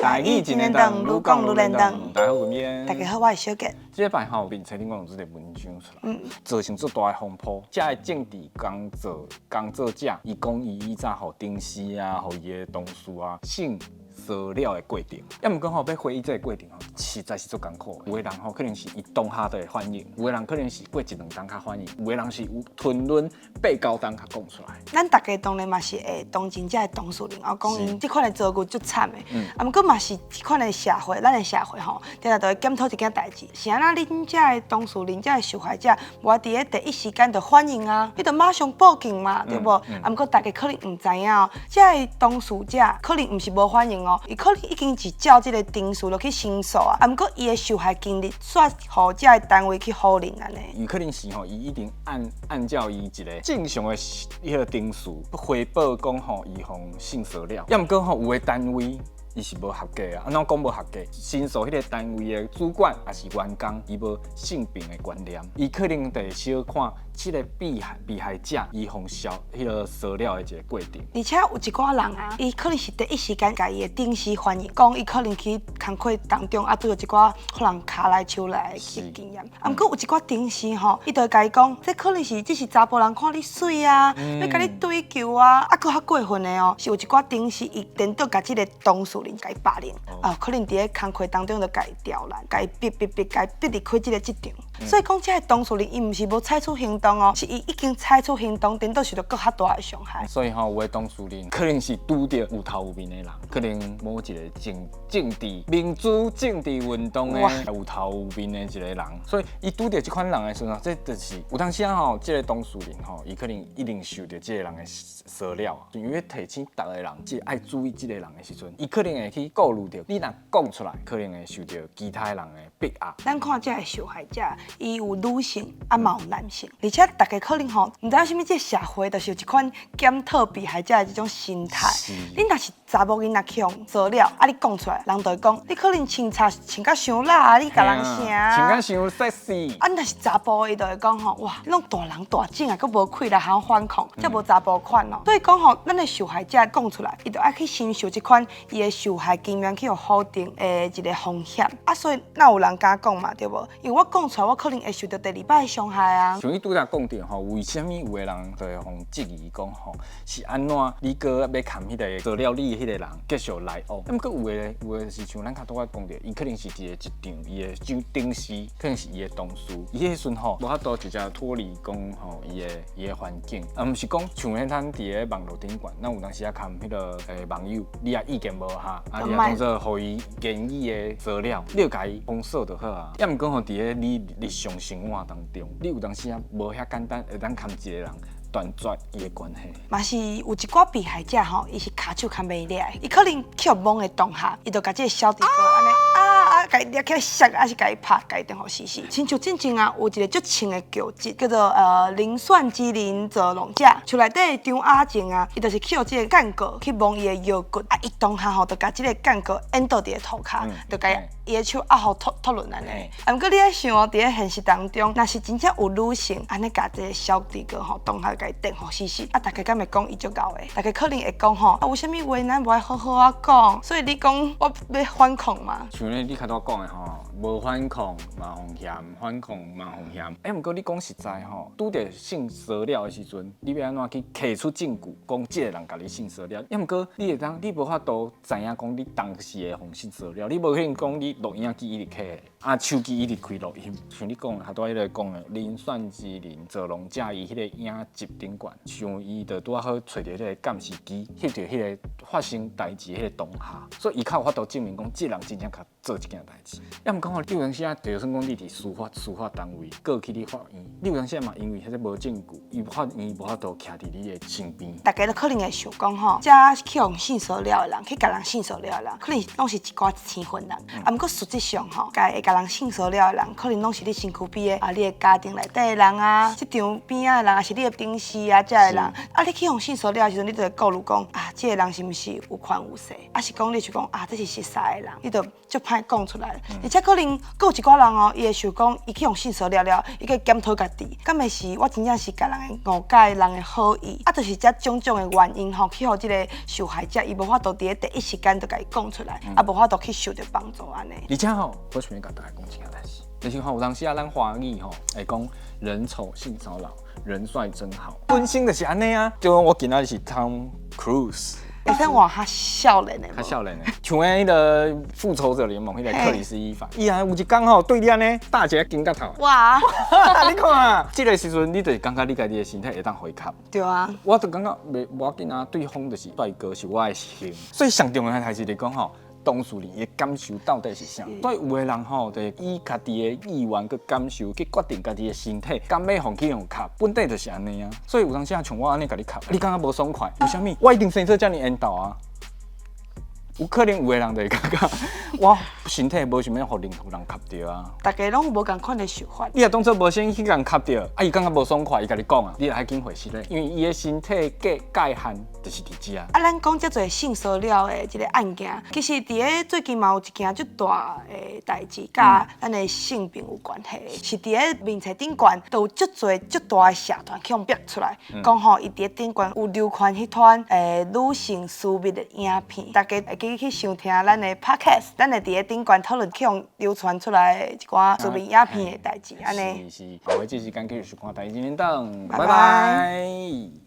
台語真連長，愈講愈連長。大家好，我是大家好，我是小傑。這禮拜吼，面冊頂懸有這個文章出來，造成足大的風波。這个政治工作者，伊講伊以早予頂司啊，予伊的同事啊，性騷擾的過程。抑毋過吼，欲回憶這個過程吼，實在是足艱苦的。有的人吼，可能是伊當下就會反應；有的人可能是過一兩冬較反應；有的人是有吞忍八九冬較講出來。咱逐家當然嘛是會同情這个當事人，啊，講𪜶這款的遭遇足慘的。啊，毋過嘛是這款的社會，咱的社會吼，定定都會檢討一件代誌，是按怎恁這个當事人、這个受害者，無愛佇咧第一時間就反應啊？你就馬上報警嘛，對無？啊，毋過大家可能毋知影哦，這个當事者可能毋是無反應哦，伊可能已經是照這个程序落去申訴啊，啊，毋過伊的受害經歷煞予這个單位去否認按呢。伊可能是吼，伊已經按照伊一個正常的彼个程序回報講吼，伊予性騷擾。抑毋過吼，有的單位伊是無合格啊，按怎講無合格？申訴彼個單位的主管抑是員工，伊無性平的觀念，伊可能就會小看這個被害者伊予小彼个騷擾的一個過程。而且有一寡人啊，伊可能是第一時間共伊的頂司反映，講伊可能去工課當中啊，拄著一寡予人跤來手來的經驗。啊，毋過有一寡頂司吼，伊就會共伊講，這可能是只是查埔人看你媠啊，欲共你追究啊，啊，閣較過分的哦，是有一寡頂司伊顛倒共這个當事人共伊霸凌，啊，可能佇咧工課當中就共伊刁難，共伊逼逼逼，共伊逼離開這个職場。所以講，這个當事人伊毋是無採取行動哦，是伊已經採取行動，顛倒受著閣較大的傷害。所以吼，有的當事人可能是拄著有頭有面的人，可能某一個政治民主政治運動的有頭有面的一個人，所以伊拄著這款人的時陣，這就是有當時啊吼，這個當事人吼，伊可能一定受著這個人的騷擾，因為提醒逐個人，這愛注意這個人的時陣，伊可能會去顧慮著，你若講出來，可能會受著其他人的逼壓。咱看這个受害者，伊有女性，啊嘛有男性，而且逐家可能吼，毋知影啥物，這个社會就是有一款檢討被害者的這種心態。你若是查某囡仔去予騷擾，啊你講出來，人就會講你可能穿插穿甲傷辣啊，你共人啥？穿甲傷 sexy。啊，若是查埔，伊就會講吼，哇，你攏大人大種啊，閣無氣力通反抗，才無查埔款哦。所以講吼，咱的受害者講出來，伊就愛去承受這款伊的受害經驗去予否定的一個風險。啊，所以哪有人敢講嘛，對無？因為我講出來，我可能會受著第二擺的傷害啊。像你拄才講著吼，為啥物有的人就會予質疑講吼，是按怎你閣欲共彼個騷擾你的彼個人繼續來往？毋過有的是像咱較拄仔講著，伊可能是佇個職場，伊的上頂司，可能是伊的同事，伊彼時陣吼無法度直接脫離講吼伊的環境，啊，毋是講像彼咱佇個網路頂懸，咱有當時啊共彼个網友，你也意見無合，啊，你也當做予伊言語的騷擾，你就共伊封鎖就好啊。抑毋過吼，佇個你日常生活當中，你有當時啊無遐簡單會當共一個人斷絕伊的關係。嘛是有一寡被害者吼，伊是跤手較袂力的，伊可能去予摸的當下，伊就共這个小弟哥按呢啊啊，共伊掠起來摔，抑是共伊拍，共伊電予死死。親像進前啊，有一個足穿的劇集，叫做人選之人造浪者，厝內底張雅靜啊，伊就是去予這个幹告去摸伊的腰骨，啊，伊當下吼就共這个幹告引倒佇个塗跤，就共伊的手壓予脫脫輪按呢。啊，毋過你愛想哦，佇咧現實當中，若是真正有女性按呢共這个小弟哥吼當下共伊電予死死，啊，逐家敢會講伊足𠢕的？逐家可能會講吼，啊，有啥物話咱無愛好好仔講，所以你講我欲反抗嗎？像咧你較拄講的吼，無反抗嘛風險，反抗嘛風險。欸，毋過你講實在吼，拄著性騷擾的時陣，你欲按怎去提出證據，講這個人共你性騷擾？抑毋過你會當，你無法度知影講你當時會予性騷擾，你無可能講你錄影機一直開，啊手機一直開錄音。像你講的，較拄彼个講的，人選之人造浪者，伊彼个影集頂懸，像伊就拄仔好揣著彼个監視機，翕著彼个發生代誌彼個當下，所以伊較有法度證明講，這個人真正共做這件代誌。抑毋過吼，你有當時啊，就算講你佇司法單位告去你法院，你有當時嘛因為彼個無證據，伊法院無法度徛佇你的身邊。逐家都可能會想講吼，這去予性騷擾的人，去共人性騷擾的人，可能攏是一寡生分人。啊，毋過實際上吼，共會共人性騷擾的人，可能攏是你身軀邊的啊，你的家庭內底的人啊，職場邊仔的人，抑是你的頂司啊，這的人。啊，你去予性騷擾的時陣，你就會顧慮講啊，這個人是毋是有權有勢？抑是講你就講啊，這是熟似的人，你就足歹講出來。出來。而且可能閣有一寡人哦，伊會想講，伊去予性騷擾了，伊閣檢討家己，敢會是我真正是共人的誤解，人的好意，啊，就是這種種的原因吼，去予這个受害者伊無法度佇咧第一時間就共伊講出來，啊，無法度去受著幫助按呢。而且吼，我想欲共大家講一件代誌，就是吼有當時啊，咱華語吼會講人醜性騷擾，人帥真好，本身就是按呢啊。就我今仔日是 Tom Cruise。會使換較少年的無？較少年的，像彼个復仇者聯盟彼个克里斯伊凡，伊啊有一工吼對你按呢打一个肩胛頭。哇！你看啊，這个時陣你就是感覺你家己的身體會當予伊磕。對啊。我就感覺袂無要緊啊，對方就是帥哥，是我的型。所以上重要的代誌就是講吼，當事人的感受到底是啥？所以有的人吼，就以家己的意願去感受，去決定家己的身體，敢欲予去予磕，本底就是按呢啊。所以有當時啊，像我按呢共你磕，你感覺無爽快？為啥物？我一定生做遮爾緣投啊！有可能有的人就會感覺我身體無想欲予任何人磕著啊。大家攏有無仝款的想法。你若當做無先去共磕著，啊伊感覺無爽快，伊共你講啊，你愛緊回實咧，因為伊的身體界限就是佇遮。啊，咱講遮濟性騷擾的這个案件，其實佇咧最近嘛有一件足大的代誌，佮咱的性病有關係，是佇咧面冊頂懸，都有足濟足大的社團去予逼出來，講吼伊佇咧頂懸有流傳彼團女性私密的影片，大家會記去收聽咱的 podcast，咱會佇咧頂懸討論去予流傳出來的一寡私密影片的代誌，按呢。是是，好，這時間繼續收看台視新聞檔，拜拜。拜拜。